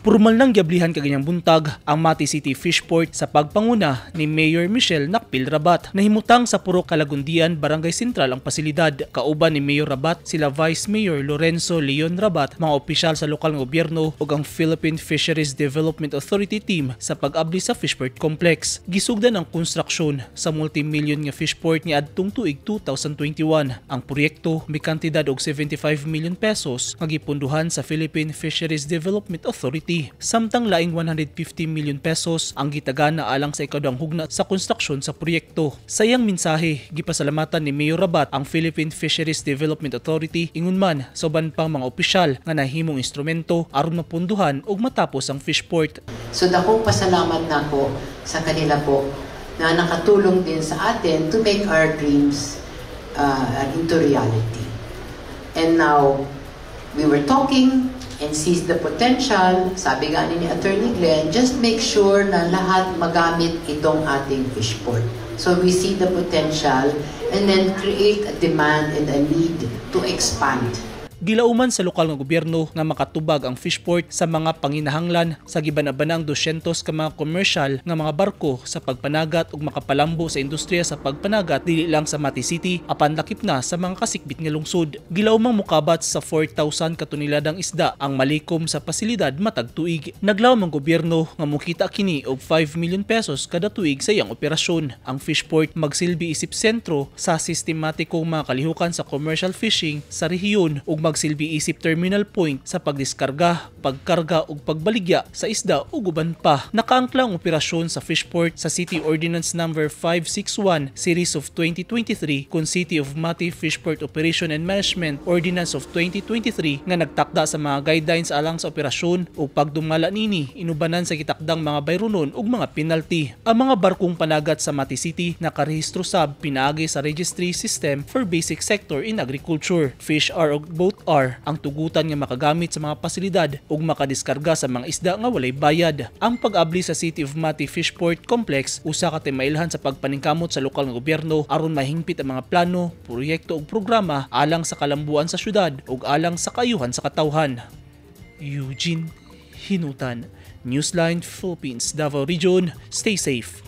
Pormal nang giablihan kaganyang buntag ang Mati City Fishport sa pagpanguna ni Mayor Michelle Nakpil Rabat. Nahimutang sa Purok Kalagundian, Barangay Sentral ang pasilidad. Kauban ni Mayor Rabat sila Vice Mayor Lorenzo Leon Rabat, mga opisyal sa lokal nga gobyerno ug ang Philippine Fisheries Development Authority team sa pag-abli sa Fishport Complex. Gisugdan ang konstruksyon sa multi-million nga fishport niadtong tuig 2021. Ang proyekto may kantidad og 75 million pesos nga gipunduhan sa Philippine Fisheries Development Authority. Samtang laing 150 million pesos ang gitagana alang sa ikaduhang hugna sa konstruksyon sa proyekto. Sa iyang mensahe, gipasalamatan ni Mayor Rabat ang Philippine Fisheries Development Authority ingon man sa uban pang mga opisyal nga nahimong instrumento aron mapunduhan ug matapos ang fishport. So dakong pasalamat nako sa kanila po na nakatulong din sa atin to make our dreams into reality. And now, we were talking and sees the potential, sabi nga ni Attorney Glenn, just make sure na lahat magamit itong ating fishport. So we see the potential and then create a demand and a need to expand. Gilauman sa lokal nga gobyerno nga makatubag ang fishport sa mga panginahanglan sa gibanabanang 200 ka mga komersyal nga mga barko sa pagpanagat ug makapalambo sa industriya sa pagpanagat dili lang sa Mati City apan lakip na sa mga kasikbit nga lungsod. Gilaumang mukabat sa 4,000 ka toneladang isda ang malikom sa pasilidad matag tuig. Naglawom ang gobyerno nga mukita kini og 5 million pesos kada tuig sa iyang operasyon. Ang fishport magsilbi isip sentro sa sistematikong mga kalihukan sa commercial fishing sa rehiyon ug magsilbi isip terminal point sa pagdiskarga, pagkarga ug pagbaligya sa isda ug uban pa. Nakaangkla ang operasyon sa fishport sa City Ordinance Number 561 Series of 2023 kon City of Mati Fishport Operation and Management Ordinance of 2023 nga nagtakda sa mga guidelines alang sa operasyon ug pagdumala nini inubanan sa gitakdang mga bayronon ug mga penalty. Ang mga barkong panagat sa Mati City nakarehistro sab pinaagi sa Registry System for Basic Sector in Agriculture. Fish R ug Boat R ang tugutan nga makagamit sa mga pasilidad ug makadiskarga sa mga isda nga walay bayad. Ang pag-abli sa City of Mati Fishport Complex usa ka timailhan sa pagpaningkamot sa lokal nga gobyerno aron mahingpit ang mga plano, proyekto ug programa alang sa kalambuan sa syudad ug alang sa kaayuhan sa katawhan. Eugene Hinutan, Newsline Philippines, Davao Region. Stay safe.